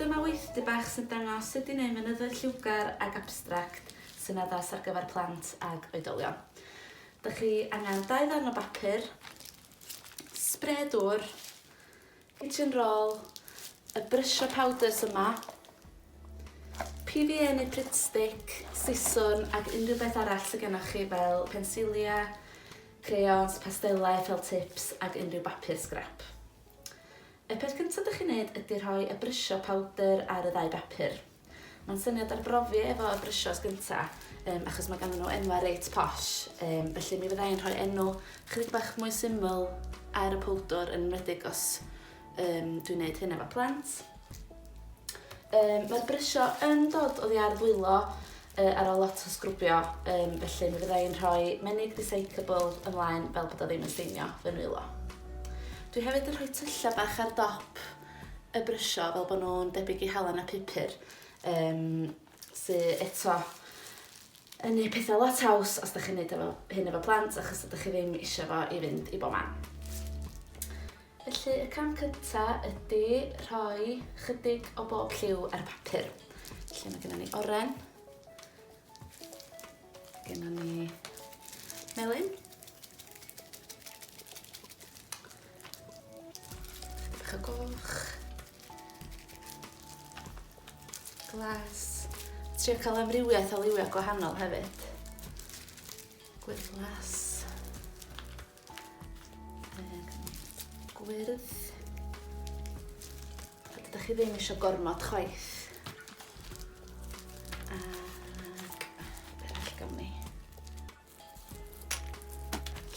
Dyma weithdy bach sy'n dangos sut i wneud mynyddoedd lliwgar ag abstract sy'n addas ar gyfer plant ag oedolion. Dych chi angen dau ddarn o bapur, sbre dŵr, kitchen roll, y brysio powders yma, PVA neu Pritt Stick, siswrn ac unrhyw beth arall sydd gennoch chi fel pensilia, crayons, pastelau, felt tips ac unrhyw bapur sgrap. Y peth cyntaf dych chi'n neud ydy rhoi y brysio powdr ar y ddau bapur. Mae'n syniad arbrofi efo y brysios gynta, um, achos mae ganddyn nhw enwau reit posh, um, felly mi fydda i'n rhoi enw chydig bach mwy syml ar y powdr yn enwedig os um, dwi'n neud hyn efo plant. Um, Mae'r brysio yn dod oddi ar ddwylo uh, ar ôl lot o sgrwbio, um, felly mi fydda i'n rhoi menig recyclable ymlaen fel bod o ddim yn steinio fy nwylo. Dwi hefyd yn rhoi tyllau bach ar dop y brysio fel bod nhw'n debyg i halen a pupur, um, sydd eto yn neud pethau lot haws os da chi'n neud efo, hyn efo plant achos ydych chi ddim eisiau fo i fynd i bob man. Felly y cam cynta ydy rhoi chydig o bob lliw ar y papur. Felly mae gennym ni oren, gennym ni melyn, bach o goch, glas, trio cael amrywiaeth o liwiau gwahanol hefyd. Gwyrddlas. Gwyrdd. A dydych chi ddim eisiau gormod chwaith. Ac be arall gawn ni?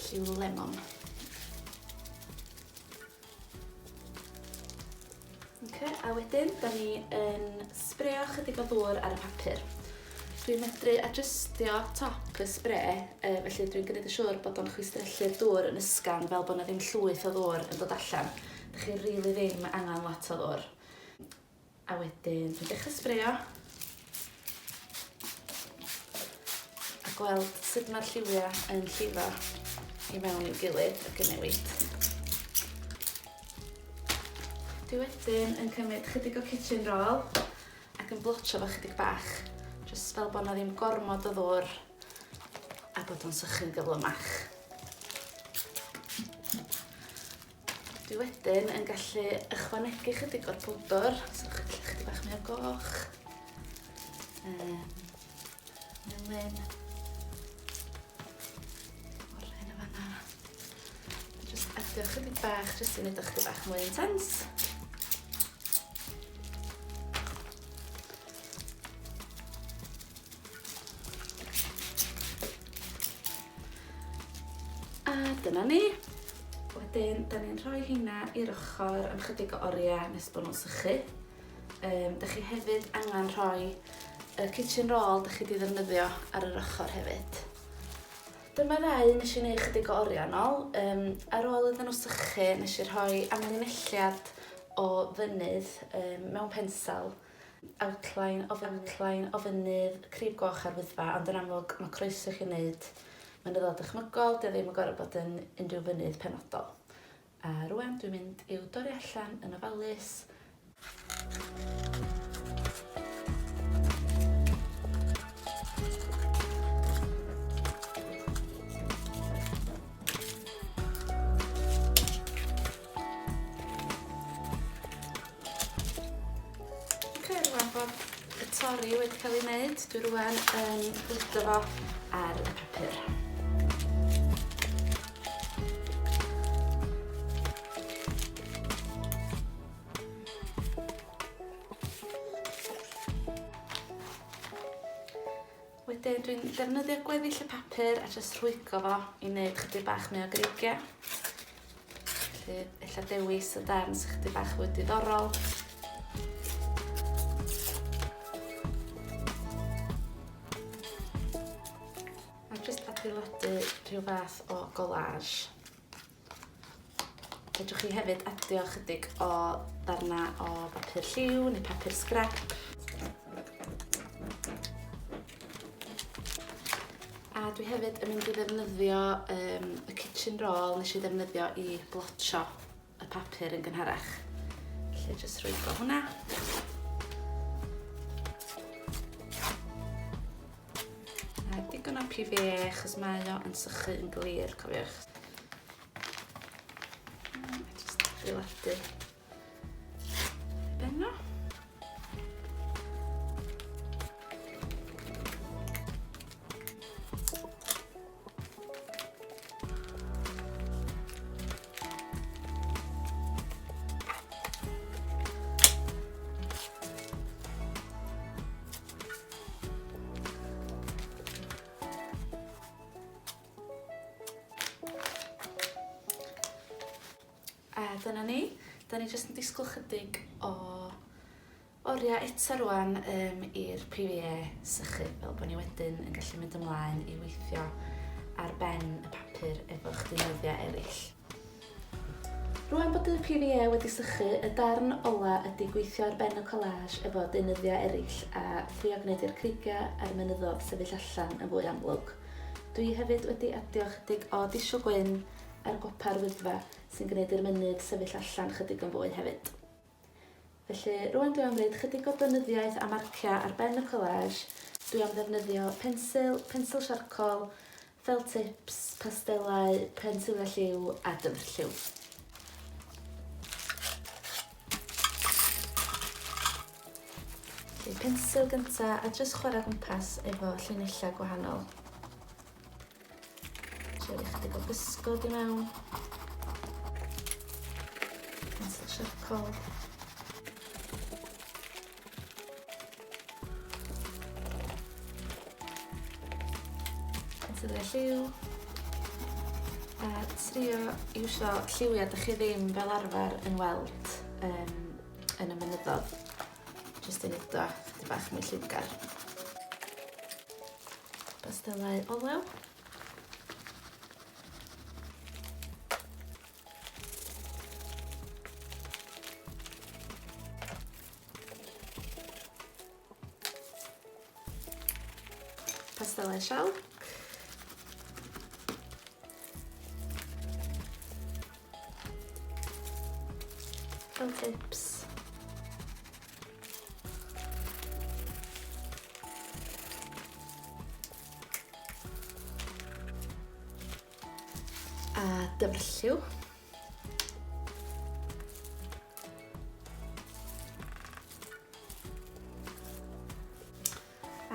Lliw lemon. Ok, a wedyn, da ni yn sbreio chydig o ddŵr ar y papur. Dwi'n medru adjustio top y sbre, uh, felly dwi'n gwneud yn siŵr bod o'n chwistrellu'r dŵr yn ysgafn fel bod yna ddim llwyth o ddŵr yn dod allan. Dych chi rili really ddim angen lot o ddŵr. A wedyn dwi'n dechrau sbreio. A gweld sut mae'r lliwiau yn llifo i mewn i'w gilydd ac yn newid. Dwi wedyn yn cymryd chydig o kitchen roll ac yn blotio fo chydig bach, jyst fel bod 'na ddim gormod o ddŵr a bod o'n sychu'n gyflymach. Dwi wedyn yn gallu ychwanegu chydig o'r powdr, so chydig bach mwy o goch, um, melyn, oren y fanna. Just adio chydig bach, just i wneud o chydig bach mwy intense. A dyna ni. Wedyn, da ni'n rhoi heina i'r ochr am chydig o oriau nes bod nhw'n sychu. Um, da chi hefyd angen rhoi y kitchen roll da chi wedi ddefnyddio ar yr ochr hefyd. Dyma ddau nes i wneud chydig o oriau nôl. Um, ar ôl iddyn nhw sychu, nes i rhoi amlinelliad o fynydd um, mewn pensel Outline o outline o fynydd Crib Goch a'r Wyddfa, ond yn amlwg mae croeso i chi wneud mynyddoedd dychmygol, 'di o ddim yn gorfod bod yn unrhyw fynydd penodol. A rwan dwi'n mynd i'w dorri allan yn ofalus. Ok, rwan bod y torri wedi cael ei wneud, dwi rwan yn gludo fo ar y papur. Wedyn dwi'n defnyddio gweddill y papur a jyst rhwygo fo i wneud chydig bach mwy o greigiau. Felly, ella dewis y darn sy'n chydig bach fwy diddorol. A jyst adeiladu rhyw fath o collage. Fedrwch chi hefyd adio chydig o ddarna o bapur lliw neu papur sgrap. A dwi hefyd yn mynd i ddefnyddio um, y kitchen roll nes i ddefnyddio i blotio y papur yn gynharach. Felly jyst rwygo hwnna. PVA achos mae o yn sychu yn glir, cofiwch. A jyst adeiladu ben o. A dyna ni. Da ni jyst yn disgwyl chydig o oriau eto rwan um, i'r PVA sychu, fel bod ni wedyn yn gallu mynd ymlaen i weithio ar ben y papur efo'ch deunyddiau eraill. Rwan bod y PVA wedi sychu, y darn ola ydy gweithio ar ben y collage efo deunyddiau eraill a thrio gwneud i'r creigiau a'r mynyddodd sefyll allan yn fwy amlwg. Dwi hefyd wedi adio chydig o disiw gwyn ar gopa'r Wyddfa sy'n gwneud i'r mynydd sefyll allan chydig yn fwy hefyd. Felly, rwan dwi am wneud chydig o donyddiaeth a marciau ar ben y collage. Dwi am ddefnyddio pensil, pensil siarcol, felt tips, pastelau, pensilau lliw a dyfrlliw. Felly, pensil gynta a jyst chwarae gwmpas efo llinellau gwahanol. Trio rhoi chydig o bysgod i mewn. Pencil charcoal. Pensiliau lliw. A trio iwsio lliwiau dych chi ddim fel arfer yn weld um, yn y mynyddodd. Jyst i wneud o chydig bach mwy lliwgar. Pastelau olew. Pastelau sialc. Fel tips. A dyfrlliw.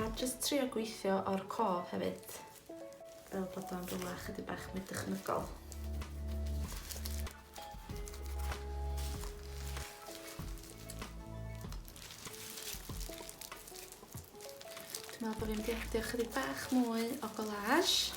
A jyst trio gweithio o'r cof hefyd, fel bod o'n rhywle chydig bach mwy dychmygol. Dwi'n meddwl bod fi'n mynd i adio chydig bach mwy o collage.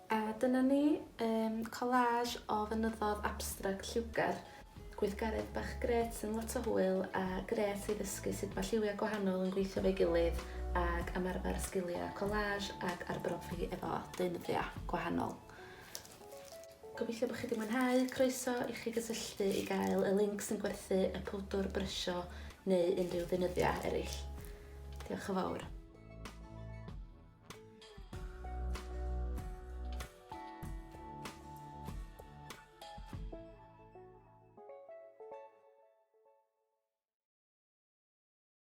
A dyna ni, um, collage o fynyddodd abstract lliwgar. Gweithgaredd bach grêt sy'n lot o hwyl a grêt i ddysgu sut mae lliwiau gwahanol yn gweithio efo'i gilydd ac ymarfer sgiliau collage ac arbrofi efo deunyddiau gwahanol. Gobeithio bod chi wedi mwynhau, croeso i chi gysylltu i gael y link sy'n gwerthu y powdwr brysio neu unrhyw ddeunyddiau eraill. Diolch yn fawr.